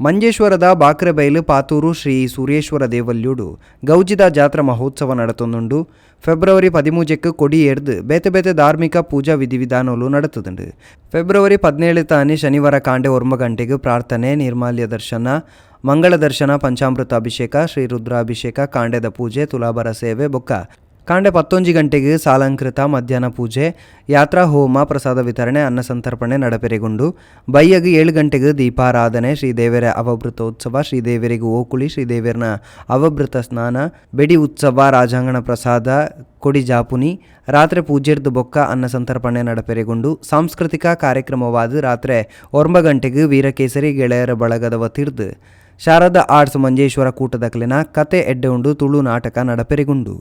ಮಂಜೇಶ್ವರದ ಬಾಕ್ರೆಬೈಲು ಪಾತೂರು ಶ್ರೀ ಸೂರ್ಯೇಶ್ವರ ದೇವಲ್ಯೊಡು ಗೌಜಿದ ಜಾತ್ರಾ ಮಹೋತ್ಸವ ನಡತೊಂದುಂಡು. ಫೆಬ್ರವರಿ ಪದಿಮೂಜೆಕ್ಕ್ ಕೊಡಿ ಏರ್ದ್ ಬೇತೆ ಬೇತೆ ಧಾರ್ಮಿಕ ಪೂಜಾ ವಿಧಿವಿಧಾನೊಲು ನಡತ್ದ್ಂಡ್. ಫೆಬ್ರವರಿ 17 ತಾನಿ ಶನಿವಾರ ಕಾಂಡೆ ಒರ್ಂಬ ಗಂಟೆಗ್ ಪ್ರಾರ್ತನೆ, ನಿರ್ಮಾಲ್ಯ ದರ್ಶನ, ಮಂಗಳ ದರ್ಶನ, ಪಂಚಾಮೃತ ಅಭಿಷೇಕ, ಶ್ರೀ ರುದ್ರಾಭಿಷೇಕ, ಕಾಂಡೆದ ಪೂಜೆ, ತುಲಾಭಾರ ಸೇವೆ ಬೊಕ್ಕ ಕಾಂಡೆ ಪತ್ತೊಂಜಿ ಗಂಟೆಗ್ ಸಾಲಂಕೃತ ಮಧ್ಯಾಹ್ನ ಪೂಜೆ, ಯಾತ್ರಾ ಹೋಮ, ಪ್ರಸಾದ ವಿತರಣೆ, ಅನ್ನಸಂತರ್ಪಣೆ ನಡಪೆರೆಗುಂಡು. ಬಯ್ಯಗ್ ಏಳ್ ಗಂಟೆಗ್ ದೀಪಾರಾಧನೆ, ಶ್ರೀ ದೇವೆರೆ ಅವಭೃತೋತ್ಸವ, ಶ್ರೀ ದೇವೆರೆಗ್ ಓಕುಳಿ, ಶ್ರೀ ದೇವೆರ್ನ ಅವಭೃತ ಸ್ನಾನ, ಬೆಡಿ ಉತ್ಸವ, ರಾಜಾಂಗಣ ಪ್ರಸಾದ, ಕೊಡಿ ಜಾಪುನಿ, ರಾತ್ರೆ ಪೂಜೆರ್ದ್ ಬೊಕ್ಕ ಅನ್ನಸಂತರ್ಪಣೆ ನಡಪೆರೆಗುಂಡು. ಸಾಂಸ್ಕೃತಿಕ ಕಾರ್ಯಕ್ರಮವಾದ್ ರಾತ್ರೆ ಒರ್ಂಬ ಗಂಟೆಗ್ ವೀರಕೇಸರಿ ಗೆಳೆಯರ ಬಳಗದ ವತಿರ್ದ್ ಶಾರದಾ ಆರ್ಟ್ಸ್ ಮಂಜೇಶ್ವರ ಕೂಟದಕ್ಲೆನ ಕತೆ ಎಡ್ಡೆ ಉಂಡು ತುಳು ನಾಟಕ ನಡಪೆರೆಗುಂಡು.